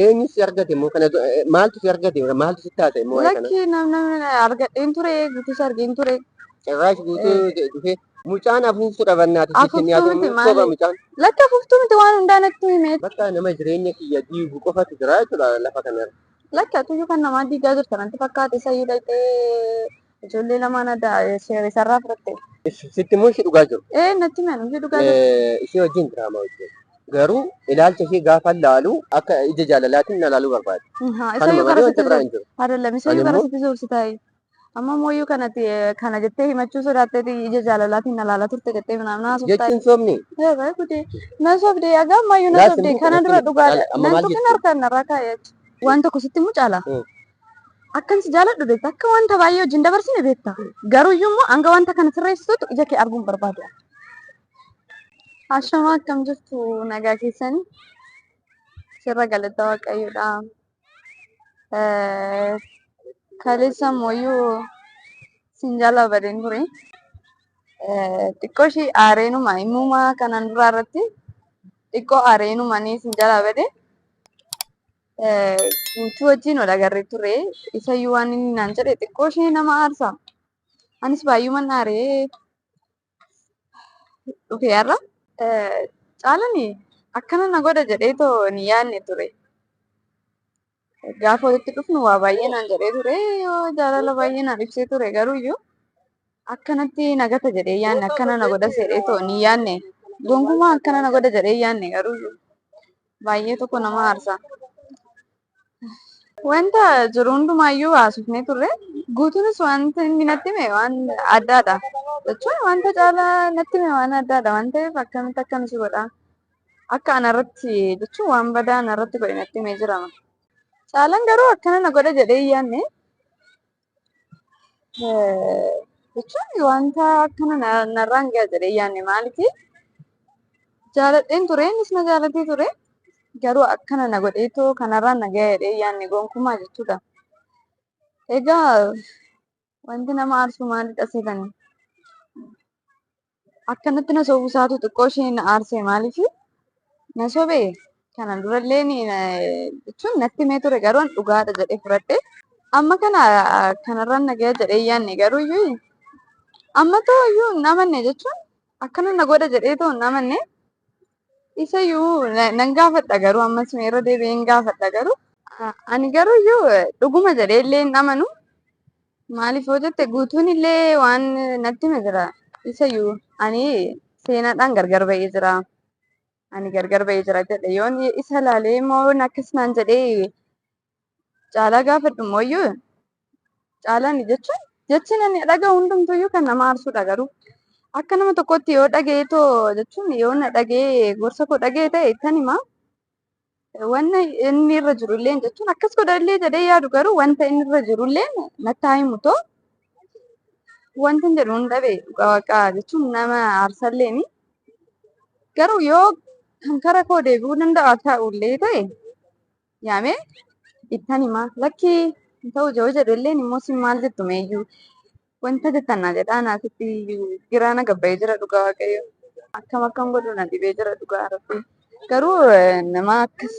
Eenyu si argate immoo kana maaltu si argate maaltu sitti haasa'e immoo waa'ee kana? Lakki namni argadheen ture guutuus argeen ture. Cirraash guutuu dhufee mucaan afuuftuu dhabannaati sitti Afuuftuu nyaatu miti soba maali? mucaan. Lakki afuuftuu miti waan hundaa natti hime. Bakka nama jireenya kiyya diigu qofatu jira jechuudha lafa kanarra. Lakki atuyyuu kan namaa diigaa jirta natti fakkaate isayyuu dhaqxee ijoollee lamaan adda isarraa fudhatte. Sitti immoo ishee dhugaa jiru. Ee natti hime ishee dhugaa jirtu. Ishee wajjin diraamaa hojjetu. Garuu ilaalcha ishee gaafa laalu akka ija jaalalaatiin na laaluu barbaade. Isayyuu Kanuma malee karaa wanta sitti biraa hin jiru. Adallam Ani isayyuu karaa immoo sitti soorsitaa. Amma mooyyuu kanatti kana jettee himachuu sodaatteeti ija jaalalaatiin na laalaa turte jettee minaan haasoftaa. Jechuun soomni. Ee baay'ee gudee. Na sobdee haga ammayyuu na Laal sobdee simboo kana kanatti dura dhugaadha. laal amma Nan maal tuqin jechuudha? harkaan narraa kaa'e achi. Waan tokko sitti himu caala. Akkan si jaaladhu beekta. Akka wanta baay'ee wajjin dabarsine beekta. Garuu iyyuu immoo hanga wanta kana sirreessitutu ija kee arguun barbaadu. Ashamaa akkam jirtu nagaa keessanii? Sirra galata Waaqayyoodha. Kaleessa mooyyuu sin jalaa badeen ture. Xiqqoo ishii aareenuma himuuma kanaan duraa irratti xiqqoo aareenuma ni sin jalaa bade. Guutuu wajjin wal agarree turre. Isayyuu waan inni naan jedhe xiqqoo ishee nama aarsa. Anis baay'uman aaree dhufe har'a. Caalani akkana na godha jedhee too hin yaadne ture. Gaafa walitti dhufnu waa baay'ee naan jedhee ture. Jaalala baay'ee naan ibsee ture garuu iyyuu akkanatti na gata jedhee yaadne akkana na godha jedhee too hin yaadne. Gonkumaa akkana na godha jedhee yaadne garuu iyyuu baay'ee tokko nama aarsa. Wanta jiru hundumaayyuu haasofnee turre. Guutuunis wanta inni natti hime waan addaadha. Jechuun wanta caalaa natti hime waan addaadha waan ta'eef akkamitti akkam si godha. Akka anarratti jechuun waan badaa anarratti godhe natti himee jira. Caalaan garuu akkana na godha jedhee hin yaadne. Jechuun wanta akkana narraan ga'a jedhee hin yaadne maaliif jaaladheen ture innis na jaalatee ture. Garuu akkana na godheetoo kanarraan na ga'a jedhee hin yaadne gonkumaa jechuudha. Egaa wanti nama aarsu maalidha seetanii? Akkanatti na sobuu isaatu xiqqoo ishee na aarse maaliif na sobee kana durallee jechuun natti himee ture garuu an dhugaadha jedhee fudhadhe. Amma kana kanarraan na ga'a jedhee hin yaadne garuu iyyuu amma too iyyuu hin amanne jechuun akkana na godha jedhee too hin amanne. Isayyuu nan gaafadha garuu ammas irra deebi'ee hin gaafadha garuu ani garuu iyyuu dhuguma jedhee illee hin amanu. Maaliif yoo jette guutuun illee waan natti hime jira. Isayyuu ani seenaadhaan gargar ba'ee jira. Ani gargar ba'ee jira jedhe yoon isa laalee immoo akkas naan jedhee caalaa gaafadhu immoo iyyuu caalaan jechuun jechi ani dhaga'u hundumtuyyuu kan nama aarsudha garuu akka nama tokkotti yoo dhaga'ee too jechuun yoo na dhaga'ee gorsa koo dhaga'ee ta'e ittan hima. Wanna inni irra jiru illee jechuun akkas godha illee jedhee yaadu garuu wanta inni irra jiru illee natti haa himu too wanta hin jedhu hin dhabe dhugaa waaqaa jechuun nama aarsalleeni. Garuu yoo kan kara koo deebi'uu danda'a ta'u illee ta'e yaamee ittan hima. Lakkii hin ta'u yoo jedhu illeen immoo sin maal jettu meeyyuu wanta jettan naa jedhaa naasitti giraa na gabba'ee jira dhugaa waaqayyo. Akkam akkam godhu na dhibee jira dhugaa rabbi. Garuu nama akkas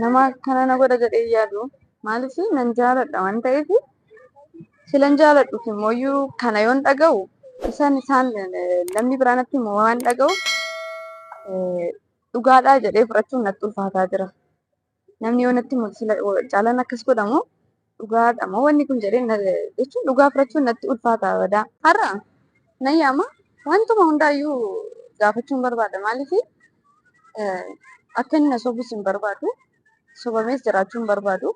nama akkana na godha jedhee yaadu maaliif nan jaaladha waan ta'eef silan jaaladhuuf immoo kana yoon dhaga'u isaan isaan namni biraa natti himu waan dhaga'u dhugaadhaa jedhee fudhachuun natti ulfaataa jira. Namni yoo natti himu caalaan akkas godhamu dhugaadha moo wanni kun jedhee jechuun dhugaa fudhachuun natti ulfaata badaa. Har'a nan yaama wantuma hundaayyuu gaafachuun barbaada maaliif akka inni na sobus hin barbaadu sobamees jiraachuu hin barbaadu.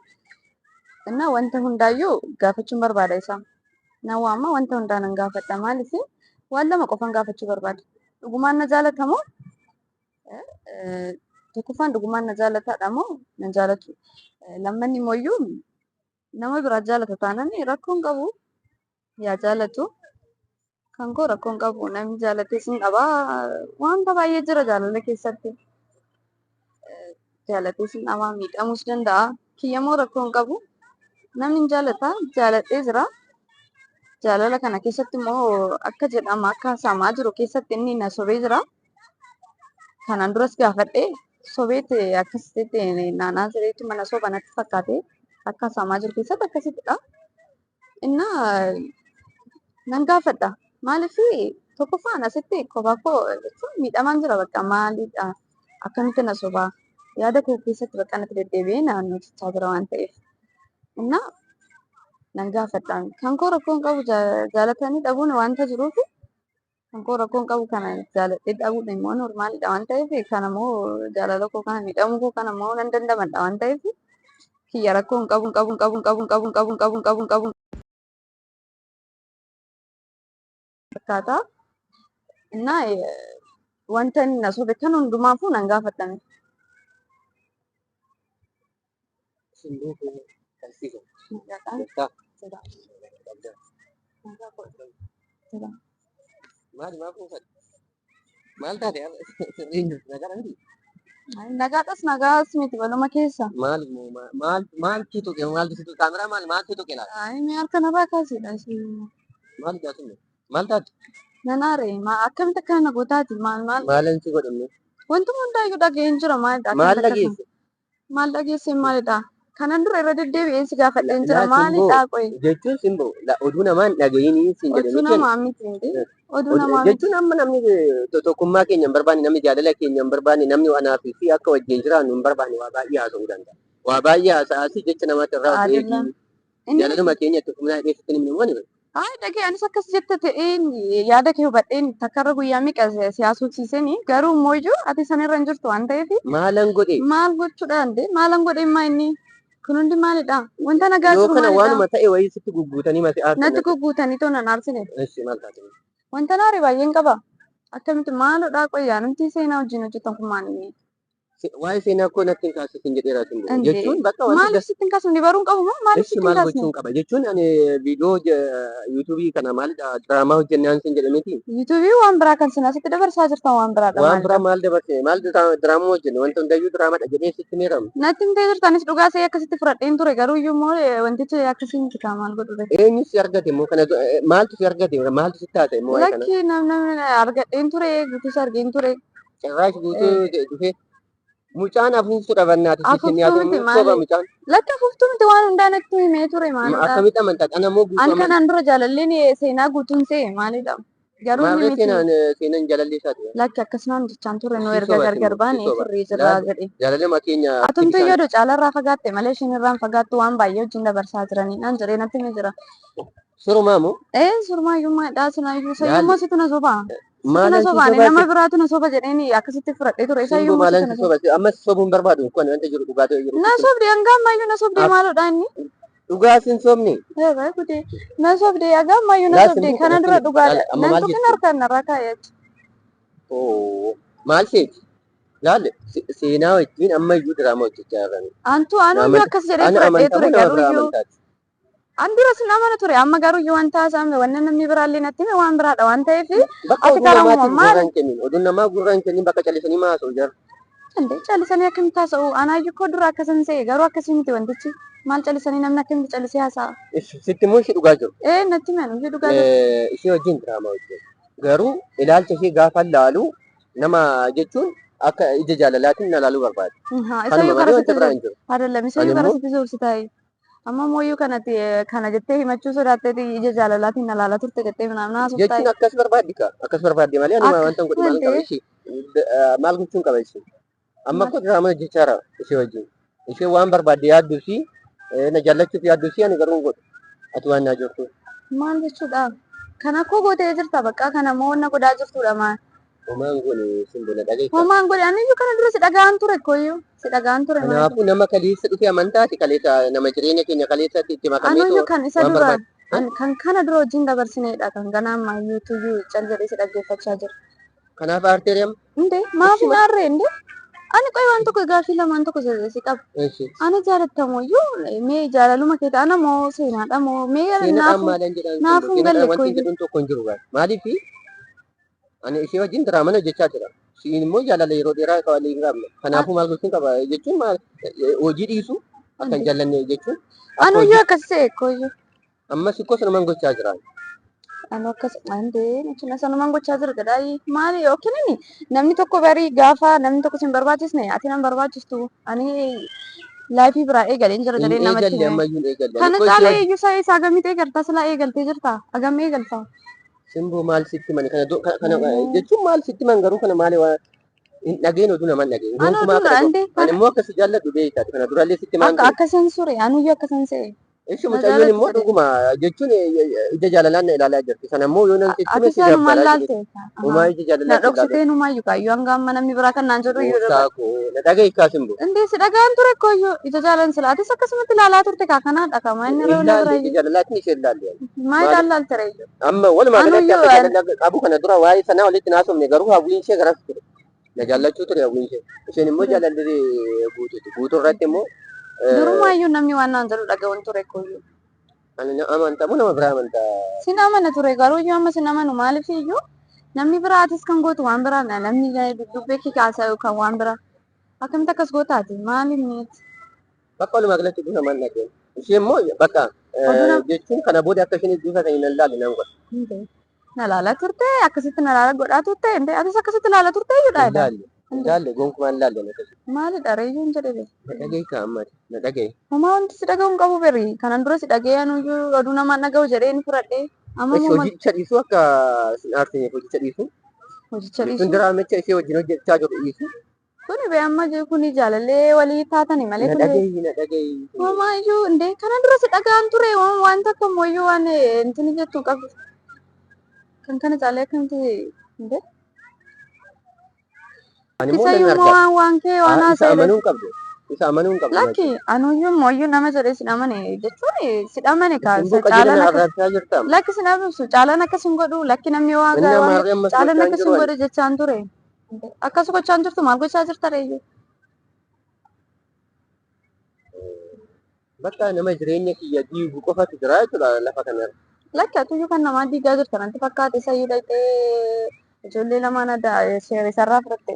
Innaa wanta hundaayyuu gaafachuun barbaada isaa. Nan waama wanta hundaa nan gaafadha maaliif waan lama qofan gaafachuu barbaada. Dhugumaan na jaalata moo tokkoffaan dhugumaan na jaalataadha moo na jaalatu. Lammanni immoo nama biraa jaalata taanaan rakkoo hin qabu yaa jaalatu. Kan koo rakkoo hin qabu namni jaalates hin qabaa wanta baay'ee jira jaalala keessatti. Jaalates hin dhabaa miidhamuus danda'a. Kiyyamoo rakkoo hin qabu. Namni hin jaalata jaaladhee jira. Jaalala kana keessatti immoo akka jedhama akka haasa'amaa jiru keessatti inni na sobee jira. Kanaan duras gaafadhee Sobeeti akkasitti naanaa jireetti mana soba natti fakkaate akka haasa'amaa jiru keessatti akkasittidha. Innaa nan gaafadha. Maaliif tokkoffaan asitti kophaa koo jechuun miidhamaan jira bakka maalidha? Akkamitti na sobaa? Yaada koo keessatti bakka natti deddeebi'ee na hojjechaa jira waan ta'eef. Innaa nan gaafadha. Kan koo rakkoo hin qabu jaalatanii dhabuun wanta jiruuf kan koo rakkoo hin qabu kana jaaladhee dhabuun immoo normaalidha waan ta'eef kana immoo jaalala koo kana miidhamuu koo kana immoo nan dandamadha waan ta'eef kiyya rakkoo hin qabu hin qabu hin qabu hin qabu hin qabu hin qabu hin qabu hin qabu hin qabu fakkaata. Innaa wanta inni na sobe kan hundumaafuu nan gaafadhame. Simboo koo kalsiisa. Nagaadhaan Jirtaa? jira. Qabdaa. Nagaa koo jira. Maali maaf kuufate? Maal taate har'a sirriin jirtu nagaa miti? Nagaadhas nagaas miti waluma keessa. Maal immoo maal maaltu tuqe maaltu si tuqe kaameraa maal maaltu tuqe laata? Ay, mee harka narraa kaasidha isin. Maal jaatumne? Maal taate? Nan aare ma akkamitti akkana na gootaati maal maal Maalan si godhamne? wantuma hundaayyuu dhaga'een jira maalidha Maal akkamitti akkasuma dhageesse? maal dhageesseen maalidha kanan dura irra deddeebi'een si gaafadheen jira Laa simboo maalidha qoy jechuun simboo la oduu namaa hin dhaga'inii siin jedhe oduu miti ani. namaa miti hindi oduu namaa miti Jechuun amma namni tokkummaa keenya hin barbaanne namni jaalala keenya hin barbaanne namni anaa fi si akka wajjin jiraannu hin barbaanne waa baay'ee haasa'uu danda'a. Waa baay'ee haasa'aa si jecha namaatti irraa of Adilla eegi. inni Jaalaluma keenya itti fufnaa jedhee sitti hin himne moo ani? Ay dhagee anis akkas jette ta'een yaada kee hubadheen takkarra guyyaa meeqa si haasofsiiseni garuu immoo iyyuu ati sanirra hin jirtu waan ta'eef Maalan godhe? maal gochuudha ande maalan godhe immaa inni kun hundi maalidha wanta nagaa Yoo jiru kana maalidha waanuma ta'e wayii sitti gugguutanii mati aarsan natti natti. gugguutanii too nan aarsine Eshi maal taate? wanta naare baay'een qaba akkamitti maalodha qoyyaa namti seenaa wajjin hojjetan kun maal inni Waa'ee seenaa koo natti hin kaasisin jedheera Simboo. Ande Jechuun bakka wanti maaliif sitti hin kaasne baruun qabu moo maaliif Eshi sitti hin maal kaasne? gochuun qaba jechuun ani viidiyoo yuutuubii kana maalidha diraamaa hojjennaan sin jedhe miti. Yuutuubii waan biraa kan sin asitti dabarsaa jirtan waan biraadha Waan biraa maalidha? maal dabarse maal diraamaa hojjenne wanta hundayyuu diraamadha jedhee sitti miiramu. Natti himtee jirtanis dhugaa see akkasitti fudhadheen ture garuu iyyuu immoo wantichi akkasii miti kaa maal godhu ree. Eenyu si argate immoo kana maaltu si argate maaltu sitti haasa'e immoo waa'ee kana? Lakki namni argadheen ture guutuus argeen ture. Cirraash guutuu dhufee mucaan afuuftuu dhabannaati sitti hin Afuuftuu yaadu miti soba maali? mucaan. Lakki afuuftuu miti waan hundaa natti himee ture maalidha? Akkamitti amantaa? Ana immoo guutuu Ani amantaa. kanaan dura jaalalleen seenaa guutuun se'e maalidha? Garuu inni Maarree miti. seenaan seenaan jaalallee isaati. Lakki akkasumaan jechaan turre nu Si erga soba gargar simbo si baane soba. turrii jirraa jedhe. Jaalallee keenya Atumtu bishaan iyyuu odoo caalarraa fagaatte malee isheen irraan fagaattu waan baay'ee wajjin dabarsaa jiranii naan jedhee natti himee jira. Surumaa moo? Ee surmaayyummaadha sinaayyuu isayyuu Laali immoo situ na sobaa. Situ na maalan si sobaa ani sobaa nama biraatu na soba jedheen akkasitti fudhadhee ture simboo isayyuu immoo situ maalan na si soba. soba ammas sobuun barbaadu kun wanta jiru dhugaa ta'e jiru Na sitti sobde hanga ammayyuu na sobde maalodha inni? Dhugaa sin sobne. Ee baay'ee gudee. Na sobde hanga ammayyuu na Laa sobde simboo kana kanatti dura laal dhugaadha. amma Nan maal tuqin jechuudha? harkaan narraa kaa'e achi. Oo maal seeti? Laal seenaa wajjin amma iyyuu diraamaa hojjechaa jirran. Antu anuyyuu akkas jedhee Ana fudhadhee amantaa ture moo nama garuu biraa iyyuu amantaati? An dura sin amana ture amma garuu iyyuu wanta haasa'ame wanna namni biraallee natti hime waan biraadha waan ta'eef Bakka ati oduu karaa namaatiif uumama maal gurra hin kennin. Oduun namaa gurra hin kennin bakka callisanii maa haasa'u jarri. Ande callisanii akkamitti haasa'u? Anaayyuu koo dura akkasan se'e garuu akkasii miti wantichi. Maal callisanii namni akkamitti callisee haasa'a? Ishi sitti immoo ishee dhugaa jiru. Ee natti hime anuyyuu dhugaa jiru. Ishee wajjin diraamaa hojjetu. Garuu ilaalcha ishee gaafa laalu nama jechuun akka ija jaalalaatiin na laaluu barbaade. Isayyuu Kanuma karaa malee sitti wanta biraa hin jiru. Adallam Ani isayyuu karaa immoo sitti zoorsitaa. Amma mooyyuu kanatti kana jettee himachuu sodaatteeti ija jaalalaatiin na laalaa turte jettee minaamin haasoftaa. Jechuun akkas barbaaddi kaa akkas barbaaddi malee ani Akka wanta godhu maal qaba malee ishee maal gochuun qaba ishee. Amma koo diraama hojjechaa jira ishee wajjin. Ishee waan barbaadde yaadduu fi na jaallachuuf yaadduu fi ani garuu hin godhu. Ati waan naa jirtu. Maal jechuudha? Kana koo gootee jirta bakka kana moo wanna godhaa jirtudha maal? Homaan goone simbo na dhageessa. Homaan godhe ani iyyuu kana dura si dhaga'an ture koyyuu si dhaga'an ture maal? Kanaafuu nama kaleessa dhufe amantaati kaleessa nama jireenya keenya kaleessatti itti makamee Anuyyuu kan isa waan dura barbaade. kan kana dura wajjin dabarsineedha kan ganaa ammaa yuutuyyuu cal jedhee si dhaggeeffachaa jira. Kanaaf aarteeriyam. Inde maaf hin aarree inde? Ani qoy waan tokko gaaffii lamaan tokko si qaba. Eshi. Ana jaalattamuyyuu mee jaalaluma keeti ana moo seenaadha moo mee Seenaadhaan naafu maalan jedhaan naafu hin seenaadhaan galle wanti koyyuu. jedhuun tokko hin jiru gaaf. Maaliif ani ishee wajjin diraaman hojjechaa jira. Siin immoo jaalala yeroo dheeraa qabalee hin qabne. Kanaafuu maal gochuun qaba jechuun maal hojii dhiisu akka hin jaallanne jechuun akka Anuyyuu hojii akkas ta'e koyyuu. ammas ikkoo sanumaan gochaa jira. Ani akkas andee jechuun sanumaan gochaa jira jedhaa maali yookiin inni namni tokko barii gaafa namni tokko sin barbaachisne ati nan barbaachistu ani life biraa eegaleen jira Hin jedhee namatti eegalle hime. ammayyuu hin eegalle. Ani Kana koo ishee caalaa iyyuu isaa isaa gamitti eegalta silaa eegaltee jirta agam eegalta. Simboo maal sitti mani kana kana jechuun maal sitti man garuu kana maali waan hin dhageen oduu nama hin dhageen. Ani Gonkumaa oduu kana andee ani immoo akkasi jaalladhu beektaati kana durallee sitti maan akka ture. akkasan sure anuyyuu akkasan se'e. Ishi Na mucayyoon jaalatti immoo jedhe. dhuguma jechuun ija jaalalaan na ilaalaa jirti. Sana immoo yoo nan sitti hime Ati si sanumaan dabbalaa laalte. jedhe. Homaa ija Na jaalalaan si ilaalaa. dhoksitee numaayyuu kaayyoo hanga amma namni biraa kan naan jedhu iyyuu Gooftaa koo na dhaga'i kaa Simboo. Indee si dhagaan ture koyyoo ija jaalan sila atis akkasumatti ilaalaa turte kaa kanaadha kama inni Hin roona laalle bira ija jaalalaatiin ishee hin laalle. maal Maali? ilaalte reeyyu. Amma walumaa galatti Anuyyuu akka jaalala qabu kana dura waa'ee sanaa walitti naasofne garuu hawwiin ishee garas ture. Na jaallachuu ture hawwiin ishee. Isheen immoo jaalalli guutuuti. Guutuu irratti immoo Durumaayyuu namni waan naan jedhu dhaga'uun ture koyyoo. ani na amantaa moo nama biraa amantaa? Sin amana ture garuu iyyuu amma sin amanu maaliif iyyuu namni biraa atis kan gootu waan biraa namni duddubbee kee kaasa kan waan biraa akkamitti akkas gootaati maali miiti. Bakka walumaa galatti oduu namaan dhageen. Ishee immoo bakka Oduu nama jechuun kana booda akka isheen iddoo sana hin laalle nan godha. Na laalaa turte akkasitti na laalaa godhaa turte indee atis akkasitti laalaa turte iyyuudha Hin jedha. laalle. Hin laalle gonkumaa hin laalle na akkasii. Maalidha reeyyuun jedhe bee. Na dhaga'i kaa amma na dhaga'i. Homaa wanti si dhaga'u hin qabu beri kanan dura si dhaga'ee anuyyuu oduu namaan dhaga'u jedhee ni fudhadhee amma Ishi immoo hojicha dhiisuu akka sin aarsineef hojicha dhiisuu. Hojicha Jechuun dhiisuu. Diraamicha ishee wajjin hojjechaa jiru dhiisuu. Kuni bee amma kuni jaalallee walii taatani malee Na kuni dhaga'i na dhaga'i. Homaa iyyuu indee kanan dura si dhaga'an ture waan takka immoo iyyuu waan intini jettu hin qabdu. Kan kana caalee akkamti indee. Ani immoo Isa nan iyyuu immoo argaa. waan waan kee waan Isa haasa'e amanuu hin qabdu. Isa amanuu hin qabdu. Lakki anuyyuu immoo iyyuu nama jedhee si dhamane jechuun si dhamane kaa Simboo qajeelina caalaan akkas arraabsaa jirta. Lakki sin arrabsu caalaan akkas hin godhu lakki namni waan Inni waan amaarri ammas caalaan gochaa hin akkas hin jiru. godhu jechaan ture. Akkas gochaa hin jirtu maal gochaa jirta reeyyuu? Bakka nama jireenya kiyya diigu qofatu jira jechuudha lafa kanarra. Lakki atuyyuu kan namaa diigaa jirta natti fakkaate isayyuu dhaqxee ijoollee lamaan adda isarraa fudhatte.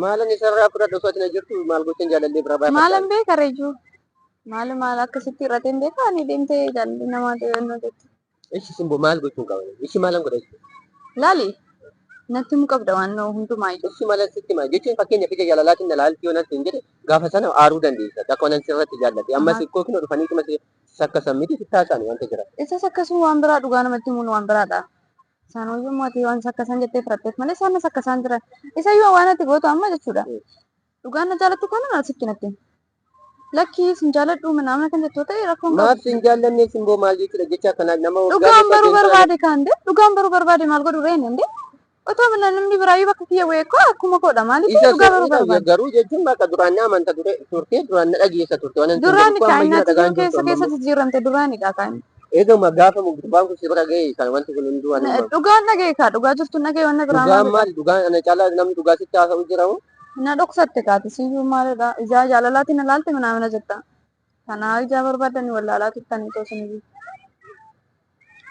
Maalan isarraa fudhadhu osoo ati na jirtu maal gochaan jaalallee bira baafadha. Maalan beeka reeyyuu? Maal maal akkasitti irratti hin beekaa ani deemtee jaalallee namaa deemnu jetti. Ishi Simboo maal gochuun qaban? Ishi maalan godha jechuudha? Laali natti himuu qabda waan hundumaayyuu. Ishi maalan sitti hima jechuun fakkeenyaaf ija jaalalaatiin na laalti yoo natti hin jedhe gaafa sana aaruu dandeessa. Akka waan sirratti jaallate. Ammas ikkoo kinoo dhufanii cima sakkasan miti sitti haasa'an wanta jira. Isas akkasuma waan biraa dhugaa namatti himuun waan biraadha. Isaan hoyyuu maatii waan sakkasaan jettee fudhatteef malee isaan sakkasaan jiran. Isayyuu waan ati gootu amma jechuudha. Dhugaan na jaalattu kana na sitti natti. Lakkii sin jaaladhu minaamna kan jettu ta'e rakkoon qabu. Maaf sin jaallanne Simboo maal jechuudha jecha akkanaa nama waggaa Dhugaan meeqa baruu deemsaa barbaade kan de dhugaan baruu barbaade maal godhu reen inde otoo mina namni biraayyuu bakka kiyya bu'ee koo akkuma koodha maaliif Isa dhugaa baruu sirriidha barbaade. garuu jechuun bakka duraan na amanta ture turte duraan na dhageessa turte waan sin Duraan jedhu koo ammayyuu na kaa'inaatti dhagaan jiru jirtu keessa amma keessa immoo. jijjiiramte duraanidha kaa'in. Eeguma gaafa gurbaan kun si bira ga'e kan wanti kun hunduu waan uumamu. Dhugaan dhaga'e kaa dhugaa jirtu dhaga'e wanna biraa Dhugaan maal maali dhugaan ana caalaa namni dhugaa sitti haasa'u jira moo? Na dhoksatte kaati siyyuu maalidha ijaa jaalalaatiin na laalte minaamina jetta. Kanaa ijaa barbaadani wallaalaa turtanii toosin.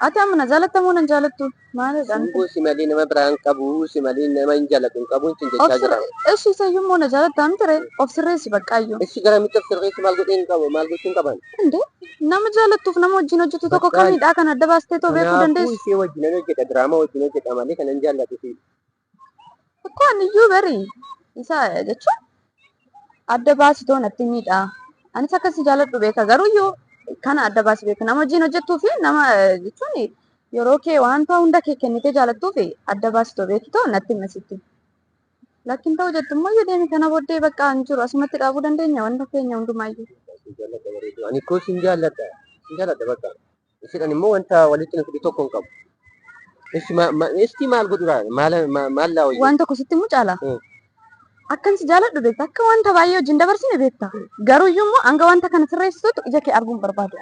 Ati amma na jaalatta moo nan jaalattu? Maalidha? Simboo si malee nama biraa hin qabu si malee nama hin jaalatu hin qabu sin jechaa jira. Ishi isayyuu immoo na jaalatta miti ree of sirreessi baqqaayyuu. Ishi gara miti of sirreessi maal godhee hin qabu maal gochuu hin qaban. Inde nama jaalattuuf nama wajjin hojjetu tokko Bakka kamidha kan adda baastee too beekuu kanaafuu dandeessu? ishee wajjin nan hojjedha diraamaa wajjin hojjedha malee kanan jaallatu si. Akkoo ani iyyuu bari isa jechuun adda baasitoo natti miidha. Anis akkasi jaaladhu beeka garuu iyyuu kana adda baasi beeka. Nama wajjin hojjettuu fi nama jechuun yeroo kee wanta hunda kee kennitee jaalattuu fi adda baasitoo beekitoo natti himasitti. Lakkin ta'u jettu immoo iyyuu deemi kana booddee bakka hin jiru asumatti dhaabuu dandeenya wanta keenya hundumaayyuu. Sin jaalladha bareedu. Ani koo sin jaalladha. Sin jaalladha bakka. Ishidhaan immoo wanta walitti nu fidu tokko hin qabu. Ishi isti maal godhuraa maal maal laa wayya? Waan tokko sitti immoo caala. Akkan si jaaladhu beekta. Akka wanta baay'ee wajjin dabarsine beekta. Garuu iyyuu immoo hanga wanta kana sirreessitutti ija kee arguun barbaadu.